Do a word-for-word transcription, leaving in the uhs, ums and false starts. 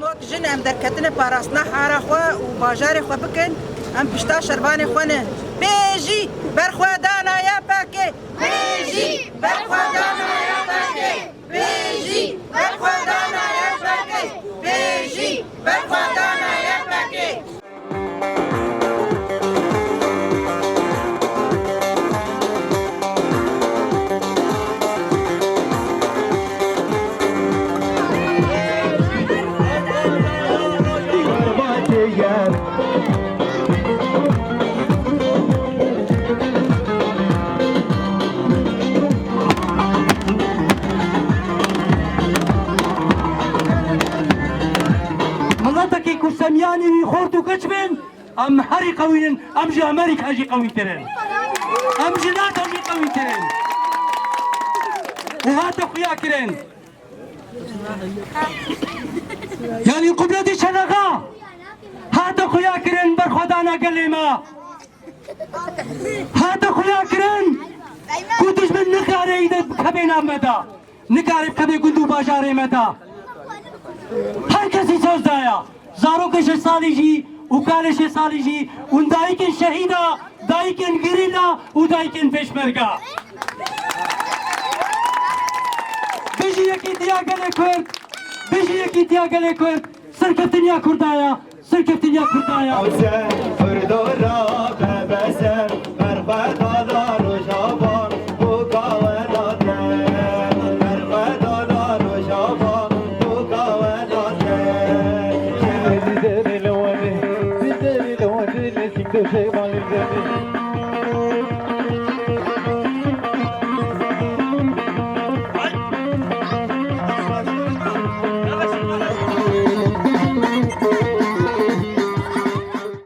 Wek jin em derketine parastina hara xwe û bajarê xwe bikin, em pişta şervanê xwe ne. Bêjî berxwedana Y P G! Bêjî berxwedana Y P G! Bêjî berxwedana Y P G! Bêjî berxwedana Y P G! Miletekî ku semiyanî wî xort û keç bin, em herî qewî in, em ji Amerîka jî qewîtir in. Em ji NATO jî qewîtir in. Û hate xuya kirin. Yanî qudretê çelexa hate xuya kirin berxwedana gelê me. Hate xuya kirin ku dijmin nikare îde bikeve nav me de. Nikare bikeve gund û bajarê me de. Her kesî soz daye. Zarokê şeş salî jî û kalê şeş salî jî û dayikên şehîda, dayikên gerîla û dayikên pêşmerga. Bijî yekîtiya gelê Kurd! Bijî yekîtiya gelê Kurd! Serkeftin ya Kurda ya! Serkeftin ya Kurda ya! Ser firdora bebese, berxwedana Rojava, boka welate, berxwedana Rojava, boka welate. Dizerê li wanê, dizerê li wanê, lê sîngdo şeyma li zanê.